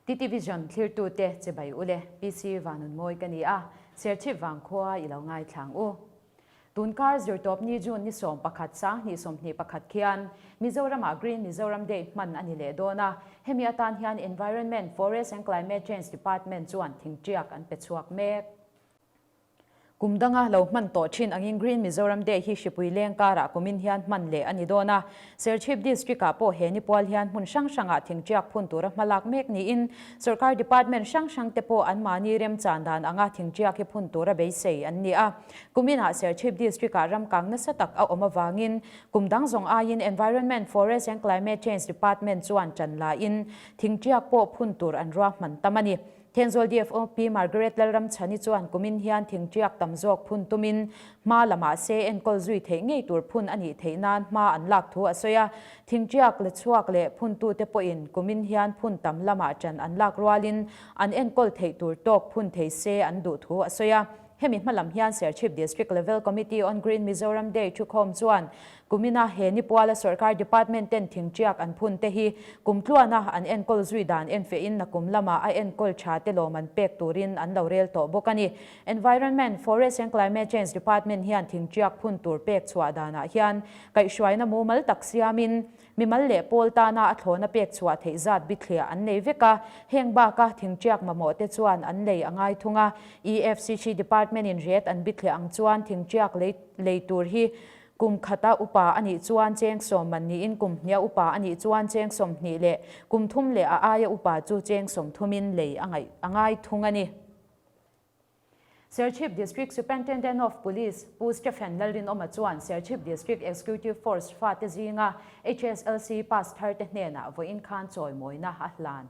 TTVision thlirtute chibai ule, PC Vanunmawi ka ni a, Serchhip vangkhua i lo ngaithlang u. Tunkar zirtawpni June ni 11 2021 khian Mizoramah Green Mizoram Day hman a ni leh dawn a, hemi atan hian Environment, Forest and Climate Change Department chuan thingtiak an pe chhuak mek. Kum danga lo hman tawh thin angin Green Mizoram Day hi hripui leng karah kumin hian hman leh a ni dawn a. Serchhip District-ah pawh he nipual hian hmun hrang hrangah thingtiak phun tura hmalak mek niin sawrkar department hrang hrangte pawh anmahni remchan dan anga thingtiak hi phun tura beisei an ni a. Kuminah Serchhip District-ah ramkang nasa tak a awm avangin kum dang zawng aiin Environment, Forest and Climate Change Department chuan ṭan lain thingtiak pawh phun tur an ruahman tam a ni. Thenzawl DFO Pi Margaret Lalramchhani chuan kumin hian thingtiak tam zawk phun tumin hma la mah se enkawl zui theih ngei tur phun a nih theih nan hma an lak thu a sawi a. Thingtiak la chhuak leh phuntute pawhin kumin hian phun tam lamah ṭan an lak rualin an enkawl theih tur tawk phun thei se an duh thu a sawi a. Hemi hmalam hian Serchhip District Level Committee on Green Mizoram Day thukhawm chuan kumina he nipuala sawrkar department ten thingtiak an phun te hi kum tluana an enkawl zui dan enfehin nakum lama a enkawl tha te lawm an pek turin an lo rel tawh bawk a ni. Environment, Forest and Climate Change Department hian thingtiak phun tur pek chhuah danah hian kaihhruaina mumal tak siamin Mimal leh pawl tana a thlawna pek chhuah theih zat bithliah an nei vek a, heng baka thingtiak mamawh te chuan an lei a ngai thung a. EFCC Department in ret an bithliah ang chuan thingtiak lei lei tur hi kum khata upa a nih chuan cheng sawm man niin kum hnia upa a nih chuan cheng 20 leh kum thum leh a aia upa chu cheng 30 in lei a ngaih a ngai thung a ni. Serchhip District Superintendent of Police Pu Stephen Lalrinawma chuan Serchhip District Executive Force fate zinga HSLC pass tharte hnenah vawiin khan chawimawina a hlan.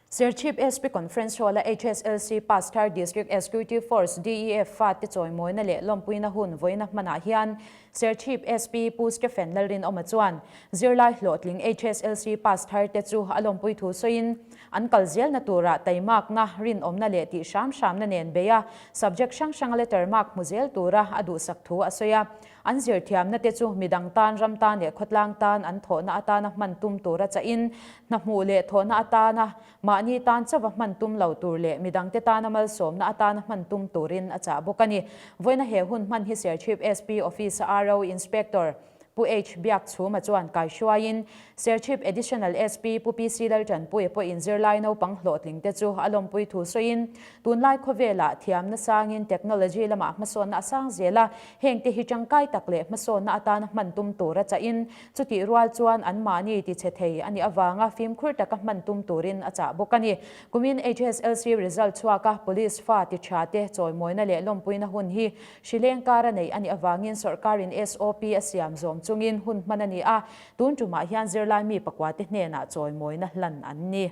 Serchhip SP Conference Hall-a HSLC pass thar District Executive Force, DEF, fate chawimawina leh lawmpuina hun vawiina hmanah hian Serchhip SP Pu Stephen Lalrinawma chuan zirlai hlawhtling HSLC pass tharte chu a lawmpui thu sawiin an kal zelna turah taimakna, rinawmna leh tih hram hramna nen bei a, subject hrang hranga letter mark hmu zel tura a duhsak thu a sawi a. An zirthiamna te chu midang tan, ram tan leh khawtlang tan an thawhna atana hman tum tura chahin hna hmuh leh thawhna atana Mahni tan chauha hman tum lo tur leh midangte tana malsawmna atana hman tum turin a chah bawk a ni. Vawiina he hun hman hi Serchhip SP Office-a RO Inspector Pu H Biakchhuma chuan kaihruaiin Serchhip Additional SP Pu PC Laltanpuia pawhin zirlai naupang hlawhtlingte chu a lawmpui thu sawiin tunlai khawvelah thiamna sangin technology lamah hmasawnna a sang zel a, hengte hi tangkai tak leh hmasawnna atana hman tum tur a chahin Chutih rual chuan anmahni tichhe thei a nih avanga fimkhur taka hman tum turin a chah bawk a ni. Kumin HSLC result chhuaka Police fa ti tha te chawimawina leh lawmpuina hun hi hrileng kara neih a nih avangin sawrkarin SOP a siam zawm chungin hun hman a ni a, tun tumah hian zirlai mi pakuate hnenah chawimawina hlan an ni.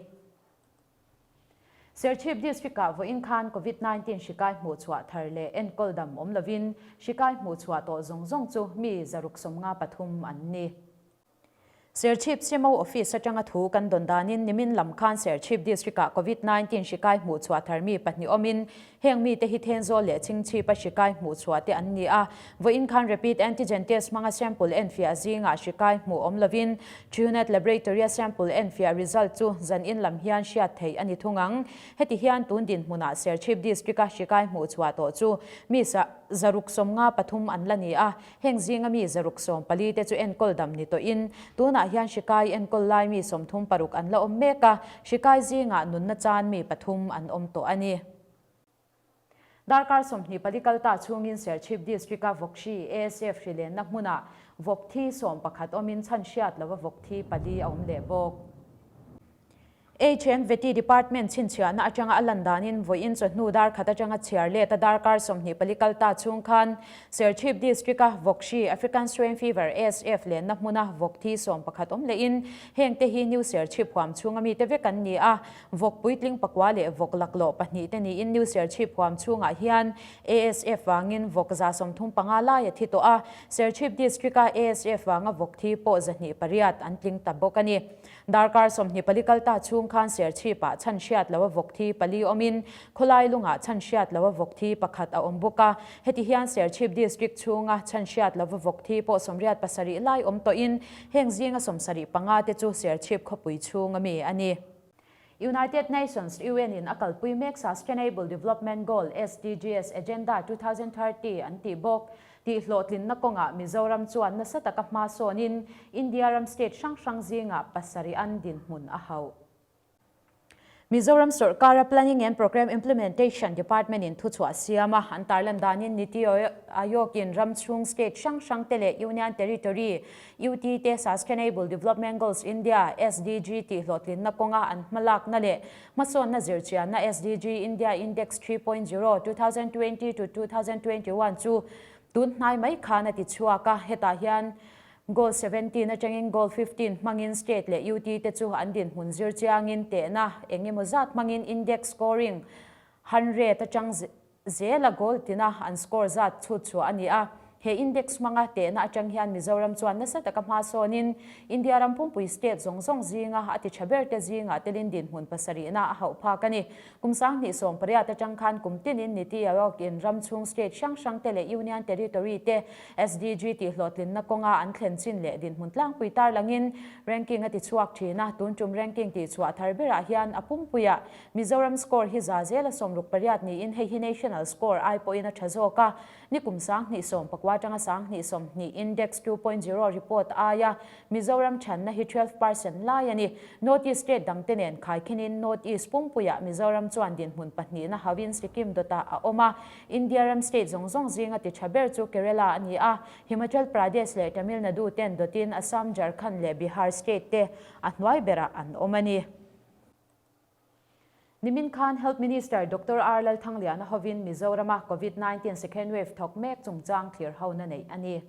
Serchhip District-ah vawiin khan Covid 19 hri kai hmuhchhuah thar leh enkawl dam awm lovin hri kai hmuhchhuah tawh zawng zawng chu mi 153 an ni. Serchhip CMO Office atanga thu kan dawn danin nimin lam khan Serchhip District-ah Covid 19 hri kai hmuhchhuah thar mi pahnih awmin heng mite hi Thenzawl leh Chingchhipa hri kai hmuhchhuah te an ni a. Vawiin khan Rapid Antigen Test hmanga sample enfiah zingah hri kai hmuh awm lovin Truenat Laboratory-a sample enfiah result chu zan in lam hian hriat theih a ni thung ang. Heti hian tun dinhmunah Serchhip District-a hri kai hmuh chhuah tawh chu mi 153 an la ni a, heng zinga mi 114 te chu enkawl dam ni tawhin tunah hian hri kai enkawl lai mi 36 an la awm mek a, hri kai zingah nunna chan mi pathum an awm tawh a ni. Darkar 24 kal ta chhungin Serchhip District-a Vawkhri ASF hrilenna hmunah vawk thi 11 awmin chhan hriat lova vawk thi pali a awm leh bawk. HMVT Department chhinchhiahna atanga a lan danin vawiin chawhnu dar khat atanga chhiar let a darkar 24 kal ta chhung khan Serchhip District-a Vawkhri African Swine Fever, ASF, lenna hmuna vawk thi 11 awm lehin hengte hi New Serchhip huam chhunga mite vek an ni a. Vawk puitling pakua leh vawk laklawh pahnih te niin New Serchhip huam chhungah hian ASF vangin vawk 35 lai a thi tawh a, Serchhip District-a ASF vanga vawk thi pawh 208 an tling ta bawk a ni. Darkar 24 kal ta chhung khan Serchhip-ah chhan hriat loa vawk thi pali awmin khawlai lungah chhan hriat loa vawk thi pakhat a awm bawk a, heti hian Serchhip District chhunga chhan hriat lova vawk thi pawh 87 lai awm tawhin heng zinga 75 te chu Serchhip khawpui chhunga mi a ni. United Nations, UN, in a kalpui mek Sustainable Development Goal, SDGs, Agenda 2030 an tih bawk. Tihhlawhtlinna kawngah Mizoram chuan nasa taka hma sawnin India ram state hrang hrang zingah pasarih an dinhmun a hauh. Mizoram sawrkara Planning and Programme Implementation Department in thuchhuah siam a, an tarlan danin Niti Aayog in ram chhung state hrang hrang te leh Union Territory, UT, te Sustainable Development Goals India, SDG, tihhlawhtlinna kawnga an hmalakna leh hmasawnna zirchianna SDG India Index 3.0, 2020 to 2021 chu tun hnai mai khan a ti chhuak a, hetah hian Goal 17 atangin Goal 15 hmangin state leh UT te chu an dinhmun zir chiangin tehna eng emaw zat hmangin index scoring 100 atang zela goal tina an score zat chhut chhuah a ni a. He index hmanga tehna atang hian Mizoram chuan nasa taka hma sawnin India ram pumpui state zawng zawng zinga a ti tha ber te zingah telin dinhmun pasarihna a hauh phak a ni. Kum 2018 atang khan kum tinin Niti Aayog in ram chhung state hrang hrang te leh Union Territory te SDG tihhlawhtlinna kawnga an thlen chin leh dinhmun tlangpui tarlangin ranking a ti chhuak thin a, tun tum ranking tihchhuah thar berah hian a pumpuiah Mizoram score hi za zela 68 niin hei hi national score ai pawhin a tha zawk a, ni kum 2019 atanga 2020 index 2.0 report aia Mizoram thanna hi 12% lai a ni. North East state dangte nen khaikhinin North East pumpuiah Mizoram chuan dinhmun pahnihna hauhin Sikkim dawtah a awm a, India ram state zawng zawng zinga ti tha ber chu Kerala a ni a, Himachal Pradesh leh Tamil Nadu ten dawtin Assam, Jharkhand leh Bihar state te a hnuai berah an awm a ni. Nimin khan Health Minister Doctor R Lalthangliana hovin Mizorama Covid 19 second wave thawk mek chungchang thlir hona neih a ni.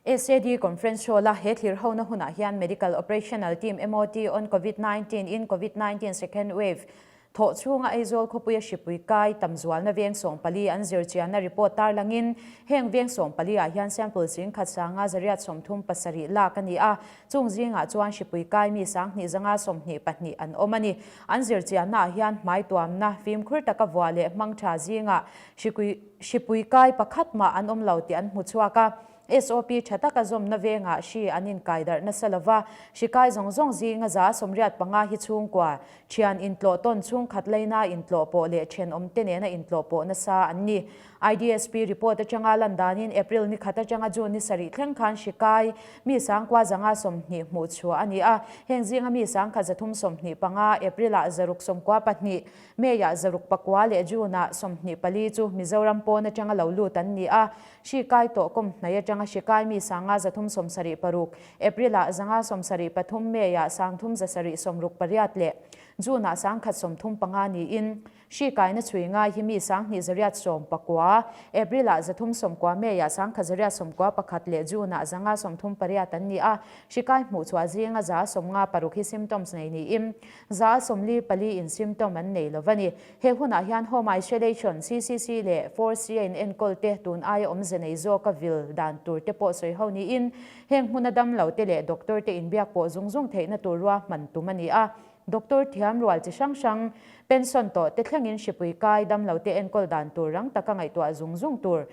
SAD Conference Hall-a he thlir hona hunah hian Medical Operational Team, MOT, on Covid 19 in Covid 19 second wave thawh chhunga Aizawl khawpuia hripui kai tam zualna veng 14 an zirchianna report tarlangin heng veng 14 ah hian sample 10,000 sanga 137 lak a ni a, Chung zingah chuan hripui kai mi 2522 an awm a ni. An zirchiannaah hian hmai tuamna, fimkhur taka vuah leh hmang tha zingah hripui kai pakhat mah an awm lo tih an hmu chhuak a. SOP tha taka zawmna vengah hri an inkai darh nasa lo va, hri kai zawng zawng zinga 85 hi chhungkua, thian intlawh tawn chhungkhat laina intlawh pawh leh thenawmte nena intlawh pawh nasa an ni. IDSP report atanga lan danin April ni khat atanga June ni sarih thleng khan hri kai mi 9,120 hmuh chhuah a ni a. Heng zinga mi 1,325, April-ah 692, May-ah 609 leh June-ah 24 chu Mizoram pawn atanga lo lut an ni a. Hri kai tawh kawm hnai atanga hri kai mi 5,376, April-ah 573, May-ah 3,768 leh June-ah 1,135 niin Hri kaina chhui ngai hi mi 2819, April-ah 390, May-ah 1191 leh June-ah 538 an ni a. Hri kai hmuh chhuah zinga 56 hi symptoms nei niin 44 in symptom an nei lo va ni. He hunah hian Home Isolation, CCC leh 4C a inenkawl te tun aia awmze nei zawka vil dan tur te pawh sawi ho niin heng hmuna damlo te leh doctor te inbiak pawh zung zung theihna tur ruahman tum a ni a. Doctor thiam rual chi hrang hrang, pension tawh te thlengin hripui kai damlo te enkawl dan tur rang taka ngaihtuah zung zung tur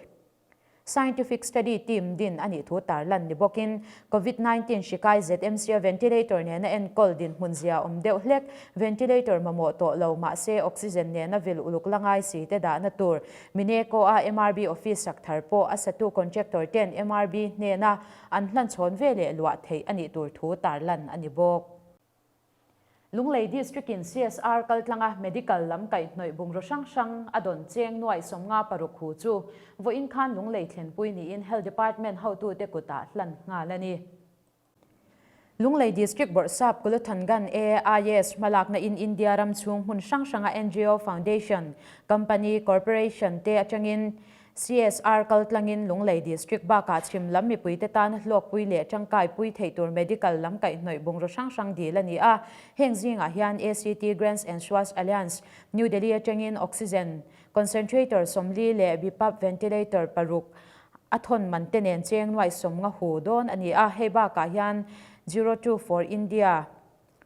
Scientific Study Team din a nih thu tarlan ni bawkin Covid 19 hri kai ZMC a ventilator nena enkawl dinhmun zia awm deuh hlek, ventilator mamawh tawh lo mahse oxygen nena vil uluk la ngai si te dahna tur Mineco a MRB office sak thar pawh a satu contractor ten MRB hnena an hlanchhawn ve leh luah theih a nih tur thu tarlan a ni bawk. Lunglei District in CSR kaltlanga Medical lam kaihhnawih bungraw hrang hrang a dawn cheng nuaih 56 hu chu vawiin khan Lunglei thlenpui niin Health Department hotute kutah hlan nghal a ni. Lunglei District Bawrhsap Kuluthangan AIS hmalakna in India ram chhung hmun hrang hranga NGO Foundation, Company, Corporation te atangin CSR kaltlangin Lunglei District bakah chhim lam mipuite tana hlawkpui leh tangkaipui theih tur medical lam kaihhnawih bungraw hrang hrang dil a ni a. Heng zingah hian ACT Grants and Swasth Alliance, New Delhi atangin Oxygen Concentrator 40 leh BiPAP Ventilator paruk a thawn man te nen cheng nuaih 50 hu dawn a ni a. Hei bakah hian Zero Two for India,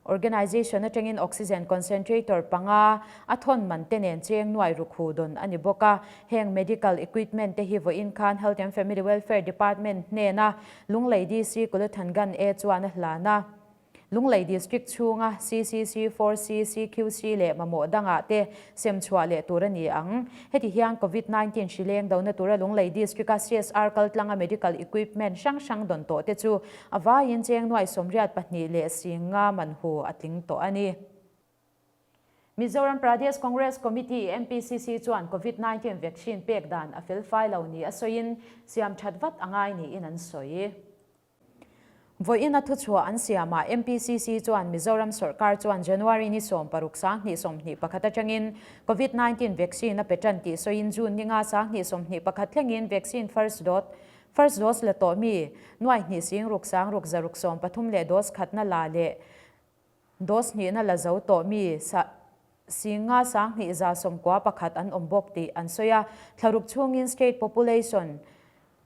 Organization atangin oxygen concentrator panga a thawn man te nen cheng nuai ruk hu dawn a ni bawk a. Heng medical equipment te hi vawiin khan Health and Family Welfare Department hnena Lunglei DC Kuluthangan A chuan a hlan a. Lunglei District chhunga CCC, 4C, CQC leh mamawh dangah te sem chhuah leh tur a ni ang. Heti hian Covid 19 hri leng dona tura Lunglei District-a CSR kaltlanga medical equipment hrang hrang dawn tawh te chu a vaiin cheng nuai 82 leh 50 man hu a tling tawh a ni. Mizoram Pradesh Congress Committee, MPCC, chuan Covid 19 vaccine pek dan a felfai lo ni a sawiin siam that vat a ngai niin an sawi. Vawiin a thuchhuah an siamah MPCC chuan Mizoram sawrkar chuan January ni 16 2021 atangin Covid 19 vaccine a pe tan tih sawiin June ni nga 2021 thlengin vaccine first dot first dose la tawh mi nuai hnih sing ruk sang ruk zaruk 13 leh dose khatna la leh dose hnihna la zo tawh mi sa 50 2191 an awm bawk tih an sawi a. Thlaruk chhungin state population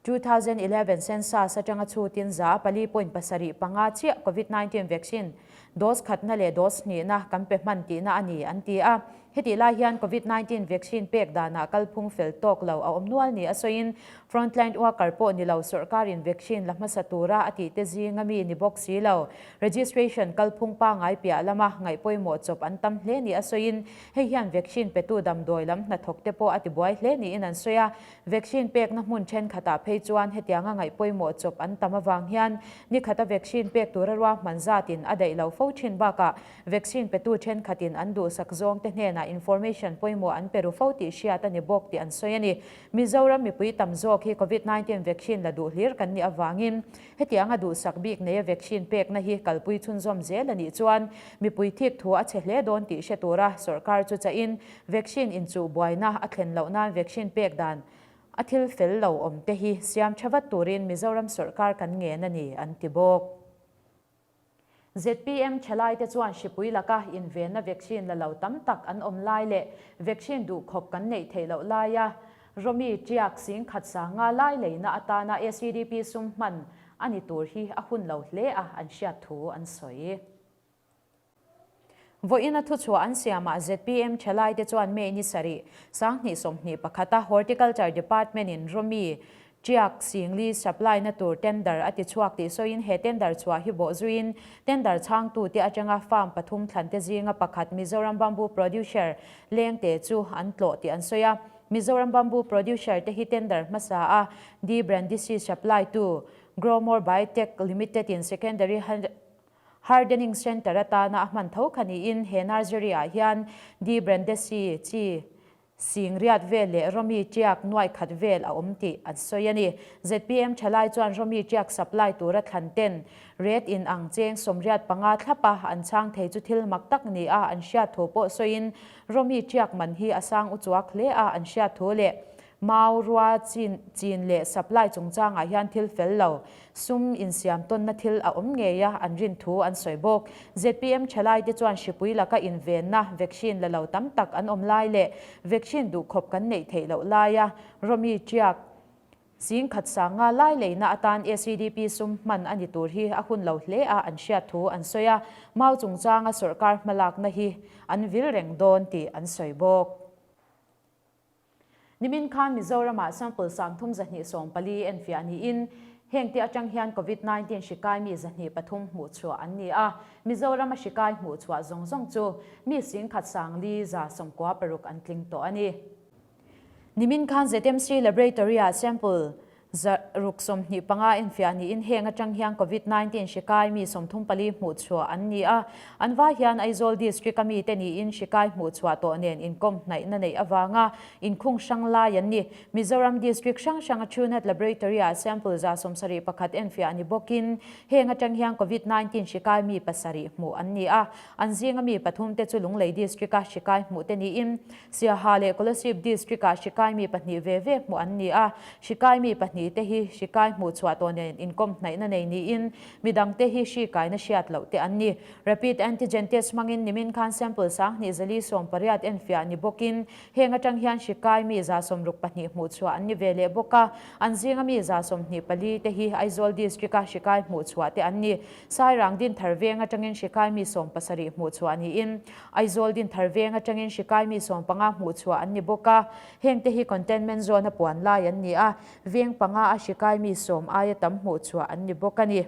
2011 census atanga chhutin 4.75 chiah Covid 19 vaccine dose khatna leh dose hnihna kan pe hman tihna a ni an ti a. Heti lai hian Covid 19 vaccine pek danah kalphung fel tawk lo a awm nual ni a sawiin frontline worker pawh ni lo sawrkarin vaccine la hmasa tura a tih te zinga mi ni bawk si lo. Registration kalphung pangai piah lama ngaih pawimawh chawp an tam hle ni a sawiin hei hian vaccine petu damdawi lam hnathawk te pawh a tibuai hle niin an sawi a. Vaccine pekna hmun thenkhatah phei chuan hetianga ngaih pawimawh chawp an tam avang hian ni khata vaccine pek tura ruahman zatin a daih lo fo thin bakah vaccine petu thenkhatin an duhsak zawngte hnenah information pawimawh an pe ru fo tih hriat a ni bawk tih an sawi a ni. Mizoram mipui tam zawk hi Covid 19 vaccine la duh hlir kan nih avangin hetianga duhsak bik neia vaccine pekna hi kalpui chhunzawm zel a nih chuan mipui thik thu a chhe hle dawn tih hre tura sawrkar chu chahin vaccine inchuh buaina a thlen loh nan vaccine pek dan a thil fel lo awm te hi siam tha vat turin Mizoram sawrkar kan ngen a ni an ti bawk. ZPM thalaite chuan hripui laka invenna vaccine la lo tam tak an awm lai leh vaccine duhkhawp kan neih theih loh laia Rawmi tiak 10,000 sanga lai leina atana ACDP sum hman a ni tur hi a hun lo hle a an hriat thu an sawi. Vawiin a thuchhuah an siamah ZPM thalaite chuan May ni sarih, 2021 a Horticulture Department in Rawmi tiak 40,000 supply na tur tender a ti chhuak tih sawiin he tender chhuah hi bawh zuiin tender chhangtute atanga farm pathum thlante zinga pakhat Mizoram Bamboo Producer lengte chu an tlawh tih an sawi a. Mizoram Bamboo Producer te hi tender hmasa a D Brandisi supply tu Growmore Biotech Limited in secondary Hardening Centre atana a hman tho kha niin he nursery ah hian D Brandesi chi 80,000 vel leh Rawmi tiak 1,000 vel a awm tih an sawi a ni. ZPM thalai chuan Rawmi tiak supply tura thlan ten rate in ang cheng 85 thlapa an chhang thei chu thil mak tak ni a an hriat thu pawh sawiin Rawmi tiak man hi a sang uchuak hle a an hriat thu leh Mau, rua, chin, chin leh supply chungchangah hian thil fel lo, sum insiam tawnna thil a awm ngei a, an rin thu an sawi bawk. ZPM thalaite chuan hripui laka invenna vaccine la lo tam tak an awm lai leh vaccine duhkhawp kan neih theih loh laia Rawmi tiak 10,000 sanga lai leina atan ACDP sum hman a ni tur hi a hun lo hle a an hriat thu an sawi a, mau chungchanga sawrkar hmalakna hi an vil reng dawn tih an sawi bawk. Nimin khan Mizoramah sample 3,214 enfiah niin hengte atang hian Covid 19 hrikai mi 103 hmuh chhuah an ni a. Mizoram a hrikai hmuh chhuah zawng zawng chu mi 10,496 an tling tawh a ni. Nimin khan ZMC Laboratory-ah sample 625 enfiah niin heng atang hian Covid 19 hrikai mi 34 hmuh chhuah an ni a. An vai hian Aizawl District a mite niin hrikai hmuh chhuah tawh nen inkawm hnaihna neih avanga inkhung hrang lai an ni. Mizoram District hrang hrang a Truenat Laboratory-ah sample 71 enfiah ni bawkin heng atang hian Covid 19 hrikai mi 7 hmuh an ni a. An zinga mi pathum te chu Lunglei District a hrikai hmuh te niin Siaha leh Kolasib District ah hrikai mi pahnih ve ve hmuh an ni a. Hrikai mi pahnih te hi hrikai hmuh chhuah tawh nen inkawm hnaihna nei niin midang te hi hrikaina hriat loh te an ni. Rapid antigen test hmangin nimin khan sample 2418 enfiah ni bawkin heng atang hian hrikai mi 64 hmuh chhuah an ni ve leh bawk a. An zinga mi 24 te hi Aizawl District a hrikai hmuh chhuah te an ni. Sairang Dinthar veng atangin hrikai mi 70 hmuh chhuah niin Aizawl Dinthar veng atangin hrikai mi 15 hmuh chhuah an ni bawk a. Heng te hi containment zone a puan lai an ni a, veng panga a hrikai mi 10 aia tam hmuh chhuah an ni bawk a ni.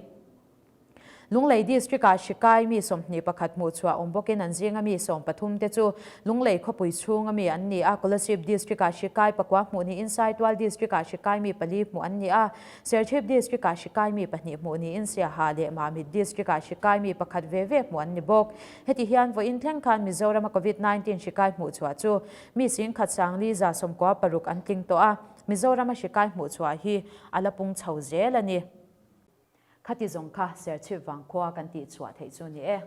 Lunglei District-ah hri kai mi 21 hmuh chhuah awm bawkin an zinga mi 13 te chu Lunglei khawpui chhunga mi an ni a. Kolasib District-ah hri kai pakua hmuh niin Saitual District-ah hri kai mi pali hmuh an ni a. Serchhip District-ah hri kai mi pahnih hmuh niin Siaha leh Mamit District-ah hri kai mi pakhat ve ve hmuh an ni bawk. Heti hian vawiin thleng khan Mizorama Covid 19 hri kai hmuh chhuah chu mi 10,000 sangli 96 an tling tawh a, Mizorama hri kai hmuh chhuah hi a la pung chho zel a ni. Khati zawng kha Serchhip vangkhua kan tih chhuah theih chu ni e.